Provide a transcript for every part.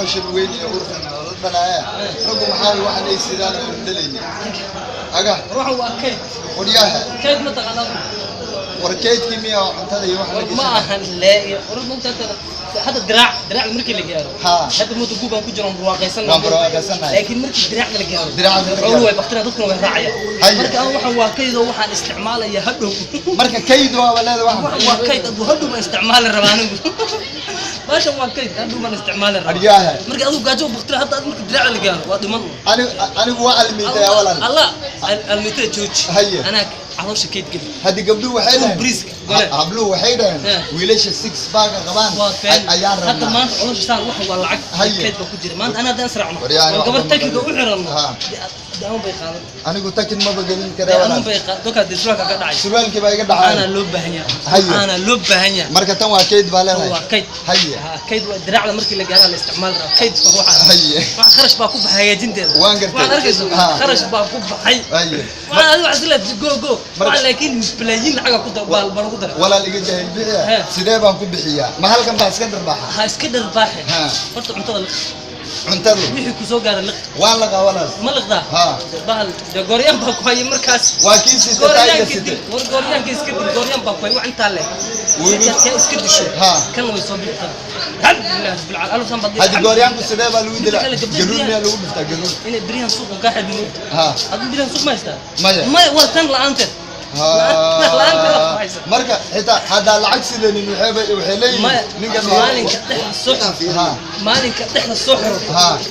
Calooshan weyn iyo urkan la dhalaaya. Raggu maxaa waxan ay sidaan oo dhalaynin aga? War waxan waa kayd. Qoryaha. Kayd ma taqaanaa? War kaydkii miya oo cuntada iyo wax la War ma gashanay? Ahan lee iyo war mugta hadda diraac, diraac markii la gaaro. Hadda mooto guubaan ku jiro, barwaaqaysan. Waan barwaaqaysanahay. Laakiin markii diraacda la gaaro, Diraacda la xooluhu gaaro. way baktinaa, dadkuna way raacayaan. Marka anu waxan waa kayd oo waxaan isticmaalaya hadhow. Marka kayd waaba leeda waxan waxan. Waa kayd, adu hadhow baan isticmaali rabaa anigu. Baashan waa kayd, hadhow baan isticmaali rabaa. Aryaha. Marka adigu gaajo u baktina hadda, marka diraacda la gaaro waa dhiman. Anigu waa almiitaya, walaal. Allah, almiitada jooji. Anaa caloosha kayd geli. Haddi gabdhuhu waxay dhaheen Briiska, gole. Habluhu waxay dhaheen wiilasha six pack-ga qabaan Waa feen. ayaan Hadda rabnaa. Maanta caloosha saan, waxan waa lacag. Kayd baa ku jira. Maanta anaa haddaan israacno Waryahan, oo gabar waxba ma takiga u xiranno, dee aman bay qaadan. Anigu takin maba gelin Dee karee, aman walaal. bay qaadan dokaa, dee surwaalka ka dhacay. Surwaalkii baa iga Waxaana dhacay. loo baahan yahay. Waxaana loo baahan yahay. Marka tan waa kayd baa Tan leedahay. waa kayd. Haye. Ha, kayd waa diraacda markii la gaaro la isticmaali rabaa. Kayd waa waxaa. Wax kharash baa ku baxay hagaajinteeda. Waan gartay. Waxaad arkayso kharash baa ku baxay. Waxaan adiga waxaad isleedahay go go. Waxaan laakiin balaayiin lacaga ku dar baa lagu daray. Walaal, iga jahil bixiya. Sidee baan ku bixiyaa? Ma halkan baa iska darbaaxa? Ha iska dharbaaxe. Horta cuntada liq. Cuntadu. Wixii ku soo gaara liq. Waan laqaa, walaal. Ma liqdaa? Ha. Bahal dee gooryaan baa ku haya markaas. Waa kii sita taaga. Gooryaanka sita. Dil war, gooryaanka iska dil, gooryaan baa ku haya wax intaa leh. Markaad kaa iska disho, kan way soo bixi kartaa. Alxamdulilah rabbil caalamiin, aluf san baad. Haddi gooryaanku sidee baa lagu Midda dilaa? kale, gabdhaha Garuur miyaa lagu dhuftaa garuur? Inay beryahan suuqa kaa xidhin. Adigu beryahan suuq ma haystaa? Maya. Maya, waa tan la'aanteed. La'aanteed ku haysa. Marka xitaa haddaa lacag sidanin waxay leeyihiin Maya. ninkan waa Maalinka dhexda soo xiro. Maalinka dhexda soo xiro.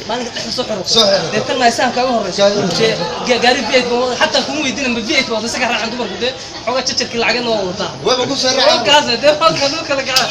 Maalinka dhexda soo xiro. Soo xiro. Dee tan haysaha kaaga horeyso. Kaaga horeyso. Dee gaari V8 baa xataa kuma weydiina ma V8 waa isaga raacan dumarku, dee xoogaa jajarkii lacagna waa wataa. Wayba ku soo raacaan. Halkaas dee halka noo kala gaca.